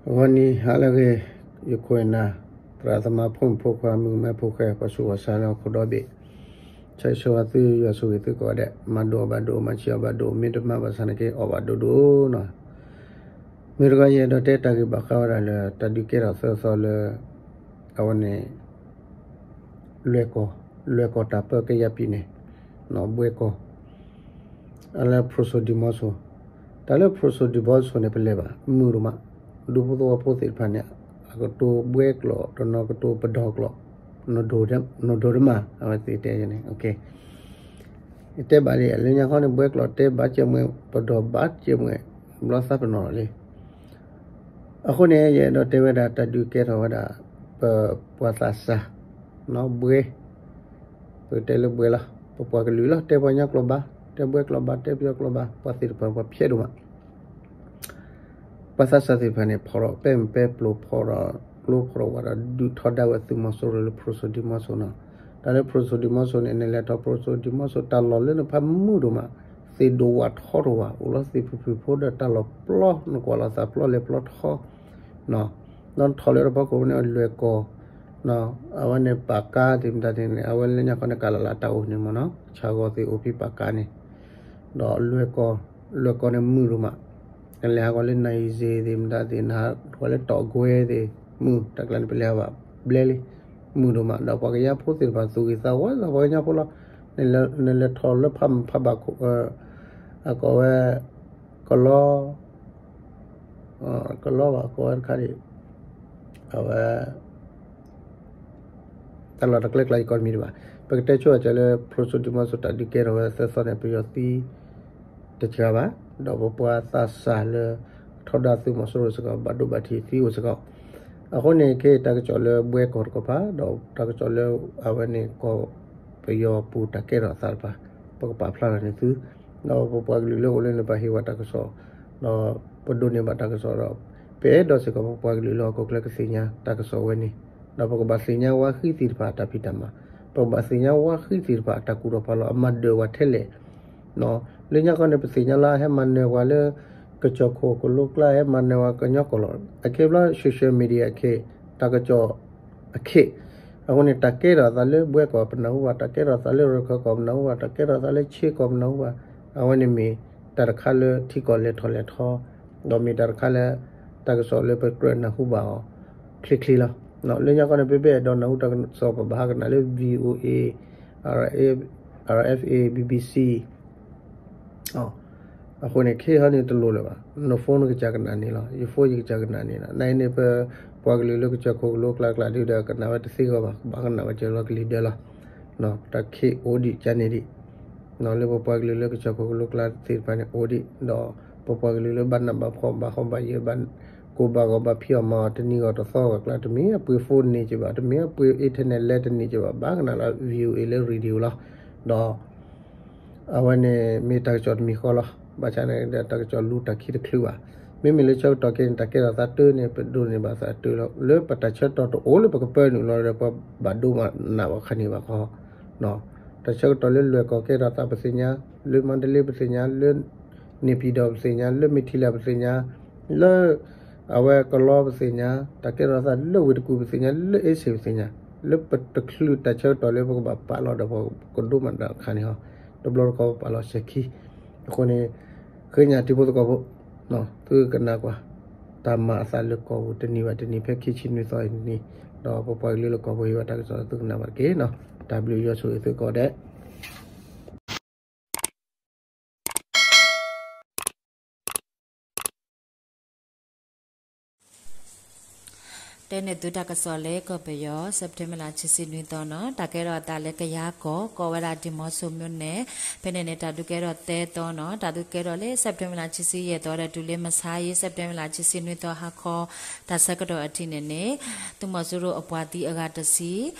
ဂီၤနံၤဟါလၢအဂ့ၤ, ယခိၣ်ယနၢ်, သရၣ်သမါ ဖိမုၣ်ဖိခွါ မုၣ်ကမဲဖိဃဲ ပှၤဆူးပှၤဆါလၢဟီၣ်ခိၣ်ဒီဘ့ၣ်, ဆၢဂ့ၤဆၢဝါသု, ယွၤဆိၣ်ဂ့ၤသုကိးဂၤဒဲး, မၤဒိၣ်အီၣ်ဘၣ်ဒိၣ်, မၤဆံးအီၣ်ဘၣ်ဒိၣ်, မ့ၢ်တမၤဘၣ်ဆၣ်န့ၣ်က့ၤ အီၣ်ဘၣ်ဒိၣ်ဒိၣ်နီၤ. မုၢ်တဂီၤယအဲၣ်ဒိးတဲတၢ်ဂ့ၢ်ဘၣ်ဃးဝဲဒၣ်လၢ တၢ်ဒုးကဲထီၣ်သၢသီလၢ အဝဲန့ၣ် လွဲၢ်ကီၢ်, လွဲၢ်ကီၢ်တၢ်ပၢကယၤပံၤန့ၣ်, ဘှဲကီၢ်, အလၢ ဖရူစိၤဒံၤမီစိၤ, တၢ်လၢ ဖရူစိၤဒံၤမီစိၤန့ၣ် ပလဲၤဘၣ် မုာ်ဒိၣ်မး, ဒူဖိသဝီဖိသ့ၣ်တဖၣ်န့ၣ် အကတိၤဘှဲကျိာ် တနီၤကတိၤပဒီၣ်ကျိာ်, နဒိၣ်တမး အဝဲသ့ၣ်တဲန့ၣ် ယတဲဘၣ်လံ လၢညါခီန့ၣ် ဘှဲကျိာ်တဲဘၣ်ကဲမွဲၣ် ပဒီၣ်ဘၣ်ကဲမွဲၣ်, ဘျီသးပနီၣ်လံ. အဃိန့ၣ် ယအဲၣ်ဒိးတဲဝဲဒၣ် တၢ်ဒုးကဲထီၣ်ဝဲဒၣ် ပပှၤသးစၢ်, ဘှဲ, ပကတဲလၢဘှဲလီၤ, ပပှၤကလုာ်လီၤ, တဲပှၤကညီကျိာ်ဘၣ်, တဲဘှဲကျိာ်ဘၣ်, တဲပယီၤကျိာ်ဘၣ်, ပှၤသ့ၣ်တဖၣ် ပှၤဖျဲးဒိၣ်မး ပှၤသးစၢ်သ့ၣ်တဖၣ်န့ၣ် ဖီၣ်ဒီးပဲမုၢ်ပဲပျိၤ ဖီၣ်ဒီးကျိဖီၣ်ဒီးဝးဒီး ဒုးထီဒါဝဲသုးမီၤစိရိၤလၢ ဖရူစိၤဒံၤမီစိၤနီၤ. တၢ်လၢ ဖရူစိၤဒံၤမီစိၤန့ၣ် နလဲၤထီၣ် ဖရူစိၤဒံၤမီစိၤ တၢ်လီၢ်လၢနဖးမုာ်ဒိၣ်မး, သ့ၣ်ဒိၣ်ဝးထီတဝး, အိၣ်လီၤသ့ၣ်ဖုၣ်ဖုၣ်ဖိဒီးတၢ်လီၢ်ပျီ, နကွၢ်လီၤသးပျီလဲၤပျီထီ ဒီးနထီၣ်လၢတၢ်ဖီခိၣ်န့ၣ် လွဲၢ်ကီၢ်, အဝဲန့ၣ်ပာ်ကါသ့ၣ်မတၤသ့ၣ်န့ၣ် အဝဲလၢညါခီန့ၣ် ကလလးတၢ်အိၣ်န့ၣ်မ့ၢ်နီၤ, ဆၣ်ဂီၤသ့ၣ်အိၣ်ဖဲပာ်ကါန့ၣ်, ဒီးလွဲၢ်ကီၢ်, လွဲၢ်ကီၢ်န့ၣ်မုာ်ဒိၣ်မး, နလဲၤဟးဂီၤလၢနံၤစ့သ့ၣ်မတၤသ့ၣ် နဟးဂီၤလၢတီၣ်ကွဲသ့ၣ်, မုာ်တၢ်ကျါန့ၣ် ပလဲၤဟးဘၣ်ဘျဲလံ, မုာ်ဒိၣ်မး ဒီးပှၤကညီဖိသ့ၣ်တဖၣ်သူၣ်ဂ့ၤသးဝါလီၤ, ပှၤကညီဖိလီၤ, နလဲၤထီၣ်လၢဖးမုၢ်ဖးဘၣ်ခိၣ် အကိးဝဲ ကလီ, ကလီဘၣ် ကိးဝဲတခါဒံး, အဝဲ တၢ်လီၢ်တၢ်ကျဲကျါ ယကိးတမံၤဒံးဘၣ်. ပကတဲဆိအကၢလၢ ဖရူစိၤဒံၤမီစိၤ တၢ်ဒုးကဲထီၣ်ဝဲသၢသီန့ၣ် ပယီၤသံတစှၤဘၣ်, ဒီးပပှၤသးစၢ်လၢ ထီဒါသုးမီၤစိရိၤစ့ၢ်ကီး ဘၣ်ဒိဘၣ်ထံးသံအိၣ်စ့ၢ်ကီး. အဃိန့ၣ် ခဲအံၤတၢ်ကစီၣ်လၢဘှဲကီၢ်တကပၤ ဒီးတၢ်ကစီၣ်လၢအဝဲန့ၣ်ကီၢ်ပယီၤပူၤတၢ်ကဲထီၣ်အသးတကပၤ ပကပာ်ဖျါထီၣ်န့ၢ်သု, ဒီးပပှၤကလုာ်လၢအိၣ်လၢန့ၣ် ပဟ့ၣ်ဝဲတၢ်ကစီၣ်, ဒီးပဒိးန့ၢ်ဘၣ်တၢ်ကစီၣ်ဒီး ပအဲၣ်ဒိးစ့ၢ်ကီးပပှၤကလုာ်လၢဟီၣ်ခိၣ်ချၢကသ့ၣ်ညါတၢ်ကစီၣ်ဝဲန့ၣ်, ဒီးပကဘၣ်သ့ၣ်ညါဝါဃံသ့ၣ်တဖၣ်အတၢ်ဖံးတၢ်မၤ, ပကဘၣ်သ့ၣ်ညါဝါဃံသ့ၣ်တဖၣ်အတၢ်ကူၣ်ထီၣ်ဖးလီၤ အမၤဒၢးဝဲထဲလဲၣ် လၢညါခီန့ၣ် ပသ့ၣ်ညါလၢအဟဲမၤနၢၤပှၤလၢ ကစီၣ်ခိၣ်ကလိကျါ ဟဲမၤနၢၤပှၤကညီကီၢ်လီၤ. အခဲဘျီ social media အခ့ တၢ်ကစီၣ်အခ့, အဃိန့ၣ် တၢ်ကဲထီၣ်အသးလၢဘှဲကီၢ်ပနၢ်ဟူဘၣ်, တၢ်ကဲထီၣ်အသးလၢရခၢၣ်ကီၢ်ပနၢ်ဟူဘၣ်, တၢ်ကဲထီၣ်အသးလၢခ့ကီၢ်ပနၢ်ဟူဘၣ်, အဝဲန့ၣ်မ့ၢ်တၢ်တခါလၢထံကီၢ်လဲၤထီၣ်လဲၤထီ, ဒီးမ့ၢ်တၢ်တခါလၢ တၢ်ကစီၣ်လၢပကြၢးနၢ်ဟူဘၣ်အီၤ ချ့ချ့လီၤ. လၢညါခီန့ၣ် ပဘၣ်အဲၣ်ဒိးနၢ်ဟူတၢ်ကစီၣ် ပဘၣ်ဟးကနၣ်လၢ VOA, RFA, BBC အဃိန့ၣ် ခဲအံၤန့ၣ်တလိၣ်လၢၤဘၣ်, န phone နကစၢ်ကနၣ်န့ၣ်လီၤ, ယ phone ယကစၢ်ကနၣ်န့ၣ်လီၤ. နအံၤန့ၣ် ပပှၤကလုာ်လၢကစီၣ်ခိၣ်ကလိကျါကျါဒုဒီး ကနၣ်ဝဲတသ့ဂီၢ်ဘၣ်, ဘၣ်ကနၣ်ဝဲကလီၤကလံၤဒဲးလီၤ. တၢ်ခံးအိၣ်ဒံးကန့ၣ်ဒံး, လၢပပှၤကလုာ်လၢကစီၣ်ခိၣ်ကလိကျါသ့ၣ်တဖၣ်န့ၣ်အိၣ်ဒံး, ဒီးပပှၤကလုာ်လၢဘၣ်နးဘၣ်ဖှီၣ်ဘၣ်ဃီဘၣ်ယဲၢ် ဘၣ်ကိၢ်ဘၣ်ဂီၤဘၣ်ဖံးအီၣ်မၤအီၣ်တနံၤဂီၢ်တသီဂီၢ်ကျါ တမ့ၢ်အပှ့ၤ phone န့ၢ်က့ၤဘၣ်, တမ့ၢ်အပှ့ၤ internet လဲၤတန့ၢ်က့ၤဘၣ်, ဘၣ်ကနၣ်လၢ VOA လၢ radio လီၤ. ဒီး အဝဲန့ၣ်မ့ၢ်တၢ်ကစီၣ်တမံၤဃီလီၤ. ဘၣ်ဆၣ်န့ၣ်ဒီး တၢ်ကစီၣ်လူၤတၢ်ခံတချုးဘၣ်. မ့မ့ၢ်လၢဆၢကတီၢ်ခဲအံၤန့ၣ် တၢ်ကဲထီၣ်သးတၢ်န့ၣ် ပဒိးန့ၢ်ဘၣ်သးတၢ်လီၤ. လၢပတၢ်ဆၢကတီၢ်တအိၣ်လၢပကပၢနုာ်လီၤဒီး ပှၤဘၣ်ဒိမးနးဘၣ်ခါန့ၣ်ဘၣ်ဃီ, တၢ်ဆၢကတီၢ်လၢလွဲၢ်ကီၢ်ကဲထီၣ်သးပသ့ၣ်ညါ, လၢမါတလ့ပသ့ၣ်ညါ, လၢန့ၣ်ပံၤဒီးပသ့ၣ်ညါ, လၢမ့ၢ်ထံလၢပသ့ၣ်ညါ, လၢ အဝဲကလီပသ့ၣ်ညါ, တၢ်ကဲထီၣ်သးလၢဝ့ၢ်တကူၣ်ပသ့ၣ်ညါ, လၢအ့စ့ၣ်ပသ့ၣ်ညါ, လၢပတချုးတၢ်ဆၢကတီၢ်လၢပကဘၣ်ပာ်လီၤဒီးပကဒိမးနးခါန့ၣ်ဟီ, တဘျီတခီပပာ်လီၤစဲၤခံ. အဃိန့ၣ် ဃ့ညါတံၤဖိသကိးဖိ, သုကနၣ်ကွၢ် တၢ်မၤအသးလၢကီၢ်ပူၤတနံၤဘၣ်တနံၤ ဖဲခံဆံနွံသီအနံၤ, ဒီးပပှၤကလုာ်လၢကီၢ်ပူၤဟ့ၣ်ဝဲတၢ်ကစီၣ်လၢသုကနၣ်ဘၣ်တက့ၢ်. တၢ်ဘျုးယွၤဆိၣ်ဂ့ၤသုကိးဂၤဒဲး. တဲန့ၢ်သုတၢ်ကစီၣ်လၢကီၢ်ပယီၤ September လါခံဆံနွံသီနီၤ, တၢ်ကဲထီၣ်အသးလၢကယၤကီၢ် ကိးဝဲဒၣ်ဒံၣ်မီဆိမိၣ်န့ၣ်, ဖဲန့ၣ်န့ၣ် တၢ်ဒုးကဲထီၣ်သၢသီနီၤ, တၢ်ဒုးကဲထီၣ်လၢ September လါခံဆံယဲၢ်သီဒီးတုၤလၢမဆါအံၤ September လါခံဆံနွံသီဟါခီ တၢ်ဆၢကတီၢ်အထံးန့ၣ်န့ၣ်, သုးမီၤစိရိၤအပှၤသံအဂၤတဆံ,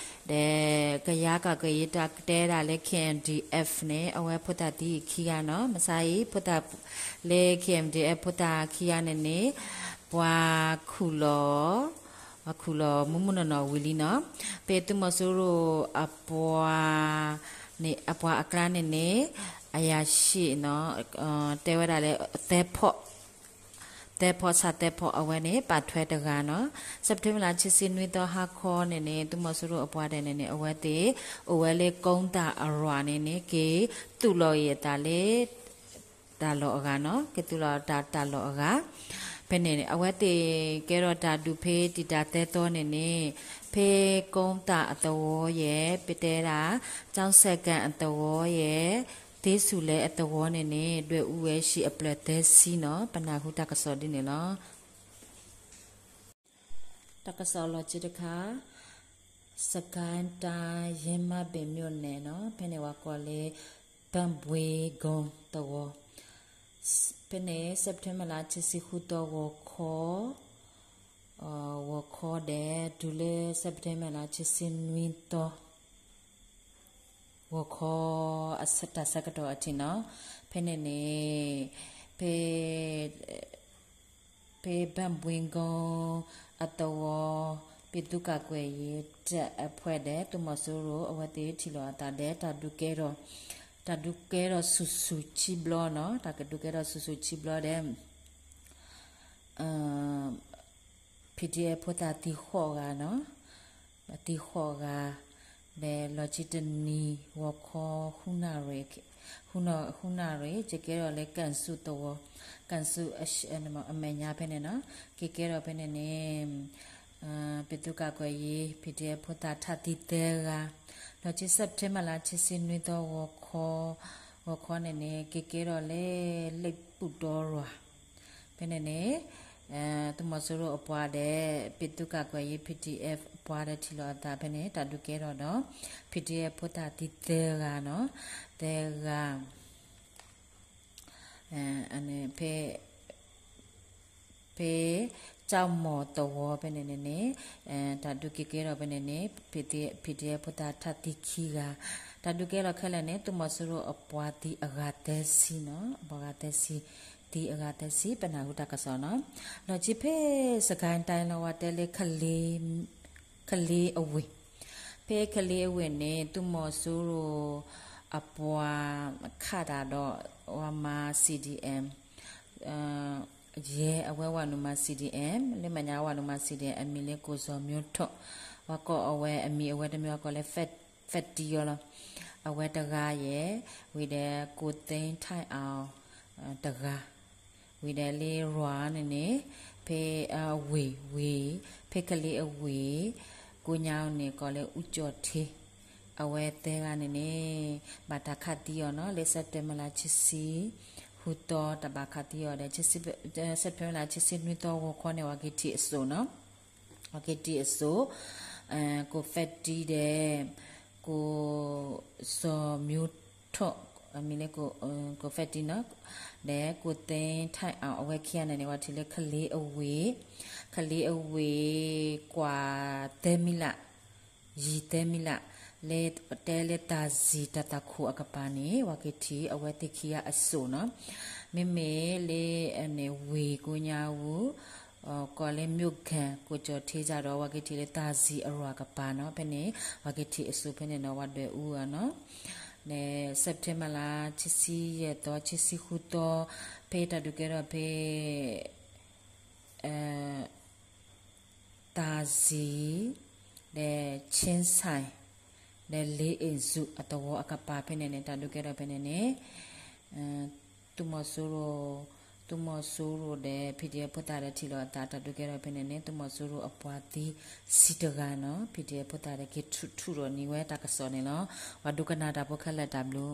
ဒီးကယၤကီၢ်ကယံၤတၢ်တဲဒၣ်လၢ KNDF န့ၣ် အဝဲဖိသၣ်သံအံၤခံဂၤနီၤ, မဆါအံၤ ဖိသၣ်လၢ KNDF ဖိသၣ်ခံဂၤန့ၣ်န့ၣ်, ပှၤခူၣ်လီၤ, ပှၤခူၣ်လီၤမုၢ်မုၢ်နီၢ်နီၢ်ဝံၤလံနီၤ, ဖဲသုးမီၤစိရိၤအပှၤ, အပှၤအကျါန့ၣ်န့ၣ်, အရာရှိနီၤ, တဲဝဲဒၣ်လၢ သဲဖီၣ်, သဲဖီၣ် သဲဖီဆၣ်သဲဖီအဝဲန့ၣ် ပာ်ထွဲတဂၤနီၤ. စဲးပထ့ဘၢၣ်လါဆံဆံနွံသီဟါခီန့ၣ်န့ၣ် သုးမီၤစိရိၤအပှၤဒဲးန့ၣ်န့ၣ် အဝဲသ့ၣ် အိၣ်ဝဲလၢ ကိတၢ်အရွးန့ၣ်န့ၣ် က့ၤသူၣ်လီၤအံၤအသးလၢ တၢ်လီၢ်အဂၤနီၤ, က့ၤသူၣ်လီၤတၢ်တၢ်လီၢ်အဂၤ. ဖဲန့ၣ် အဝဲသ့ၣ်ကဲထီၣ်တၢ်ဒုးဖဲတံာ်တာ်သၢသီန့ၣ်န့ၣ် ဖဲကိတၢ်အသဝီယဲၢ် ပတဲဒၣ် ကၠီစဲးကၣ်အသဝီယဲၢ် သ့ဆူၣ်လဲအသဝီန့ၣ်န့ၣ် ဒွဲၣ်အူဝဲဆံးအဖျၢၣ်သၢဆံနီၤ. ပနၢ်ဟူတၢ်ကစီၣ်ဒ်န့ၣ်လီၤ. တၢ်ကစီၣ်လီၤက့တခါ, စစ်ကိုင်းတိုင်း ယင်းမာပင်မြို့နယ်နီၤ, ဖဲန့ၣ်ဝဲကိးလၢ ဘန့်ဘွေကုန်းသဝီ, ဖဲန့ၣ် စဲးပထ့ဘၢၣ်လါဆံဆံဃုသီဂီၤခီ, ဂီၤခီဒဲး တုၤလၢ စဲးပထ့ဘၢၣ်လါဆံဆံနွံသီ ဂီၤခီ တၢ်ဆၢကတီၢ်အထံးနီၤ, ဖဲန့ၣ်န့ၣ် ဖဲ ဖဲဘန့်ဘွေကုန်းအသဝီ ပြည်သူ့ကာကွယ်ရေးတပ်အဖှဲၣ်ဒီး သုးမီၤစိရိၤအဝဲသ့ၣ်ထံၣ်လိာ်အသးဒီး တၢ်ဒုးကဲထီၣ်, တၢ်ဒုးကဲထီၣ်ဆူၣ်ဆူၣ်ဆံဘျီနီၤ, တၢ်ကဒုးကဲထီၣ်ဆူၣ်ဆူၣ်ဆံဘျီဒီး ဖံးဒံၣ်အဲၣ်ဖိသၣ်သံဃိးဂၤနီၤ, သံဃိးဂၤ, ဒီးလီၤဆံတနံၤ ဂီၤခီ ဃုနၣ်ရံၣ်, ဃုနၣ်ရံၣ် ကကဲထီၣ်လၢ ကၣ်စူၣ်သဝီ, ကၣ်စူၣ် အမဲာ်ညါဖဲန့ၣ်နီၤ, ကကဲထီၣ်ဖဲန့ၣ်န့ၣ် ပြည်သူ့ကာကွယ်ရေး ဖံးဒံၣ်အဲၣ်ဖိသၣ်ထၣ်သံသၢဂၤ, လီၤဆံ စဲးပထ့ဘၢၣ်လါဆံဆံနွံသီဂီၤခီ, ဂီၤခီန့ၣ်န့ၣ် ကကဲထီၣ်လၢ လ့ၣ်ပူၣ်တီရွာ် ဖဲန့ၣ်န့ၣ် သုးမီၤစိရိၤအပှၤဒီး ပြည်သူ့ကာကွယ်ရေး PDF အပှၤဒီးထံၣ်လိာ်အသးဖဲန့ၣ် တၢ်ဒုးကဲထီၣ်ဒီး ဖံးဒံၣ်အဲၣ်ဖိသၣ်သံသၢဂၤနီၤ, သၢဂၤ ဖဲ ဖဲ ကၠီမိၢ်သဝီဖဲန့ၣ်န့ၣ်န့ၣ် တၢ်ဒုးက့ၤကဲထီၣ်ဖဲန့ၣ်န့ၣ် ဖံးဒံၣ်အဲၣ်ဖိသၣ်ထၣ်သံခံဂၤ, တၢ်ဒုးကဲထီၣ်ခဲလၢာ်န့ၣ် သုးမီၤစိရိၤအပှၤသံအဂၤသၢဆံနီၤ, အပှၤဂၤသၢဆံ, သံအဂၤသၢဆံ ပနၢ်ဟူတၢ်ကစီၣ်နီၤ, လီၤဆံဖဲ စစ်ကိုင်းတိုင်းလီၤ ဝဲတဲလၢ ကလ့အဝ့ၢ်, ဖဲကလ့အဝ့ၢ်န့ၣ် သုးမီၤစိရိၤအပှၤခးတၢ်ဒီး ဝၤမၤ CDM ယဲၢ် အဝဲဝၤနုာ်မၤ CDM လၢမဲာ်ညါဝၤနုာ်မၤ CDM အမံၤလၢ ကိုဇော်မျိုးထွန်း, ဝဲကိးအဝဲအမံၤအဝဲတမံၤဝဲကိးလၢ ဖဲတံအီၤလီၤ, အဝဲတဂၤယဲၢ်, ဝံၤဒီး ကိုသိန်းထိုက်အောင် တဂၤ ဝံၤဒီးလၢရွာ်န့ၣ်န့ၣ် ဖဲအဝ့ၢ်ဝ့ၢ်, ဖဲကလ့အဝ့ၢ် ကိညါန့ၣ် ကိးလၢ ဦးကျော်ဌေး, အဝဲသၢဂၤန့ၣ်န့ၣ် ဘၣ်တၢ်ခးသံအီၤနီၤ လၢ စဲးပထ့ဘၢၣ်လါဆံဆံဃုသီ တၢ်ဘၣ်ခးသံအီၤဒီး စဲးပထ့ဘၢၣ်လါဆံဆံနွံသီဂီၤခီန့ၣ် ဝၤက့ၤထံၣ်အစိၣ်နီၤ, ဝၤက့ၤထံၣ်အစိၣ် ကိုသိန်းထိုက်ဒီး ကိုဇော်မျိုးထွန်း အမံၤလၢ ကိုသိန်းထိုက်အောင် အဝဲခံဂၤန့ၣ်န့ၣ် ဝဲထံၣ်လၢကလ့အဝ့ၢ်, ကလ့အဝ့ၢ် ကွၢ်သၢမံလး, ယံၤသၢမံလး, လၢပတဲလၢတၢ်စံၣ်တၢ်သးခိၣ်အကပၤန့ၣ် ဝၤက့ၤထံၣ်အဝဲသ့ၣ်ခံဂၤအစိၣ်နီၤ, မ့မ့ၢ်လၢ ဝ့ၢ်ကိညါဝူၤ ကိးလၢ မြို့ခံ ကိုကျော်ဌေး ဒီး ဝၤက့ၤထံၣ်လၢတၢ်စံၣ်အရွာ်ကပၤနီၤ, ဖဲန့ၣ် ဝၤက့ၤထံၣ်အစိၣ်ဖဲန့ၣ်နီၤ ဝၤဒွဲၣ်အူအီၤနီၤ, န့ၣ် စဲးပထ့ဘၢၣ်လါ ဆံဆံယဲၢ်သီ ဆံဆံဃုသီ ဖဲတၢ်ဒုးကဲထီၣ်ဖဲ တၢ်စံၣ် ဒီး ချင်းဆိုင် ဒီး လေးအိမ်စု အသဝီအကပၤဖဲန့ၣ်န့ၣ် တၢ်ဒုးကဲထီၣ်ဖဲန့ၣ်န့ၣ် သုးမီၤစိရိၤ, သုးမီၤစိရိၤဒီး ဖံးဒံၣ်အဲၣ်ဖိသၣ်ဒီးထံၣ်လိာ်အသး တၢ်ဒုးကဲထီၣ်ဖဲန့ၣ်န့ၣ် သုးမီၤစိရိၤအပှၤသံဆံတဂၤနီၤ, ဖံးဒံၣ်အဲၣ်ဖိသၣ်ဒီးက့ၤထူၣ်ထူၣ်ဒီးန့ၢ်ဝဲတၢ်ကစီၣ်န့ၣ်လီၤ. ပှၤဒိကနၣ်တၢ်ဖိခဲလၢာ်တၢ်ဘျုး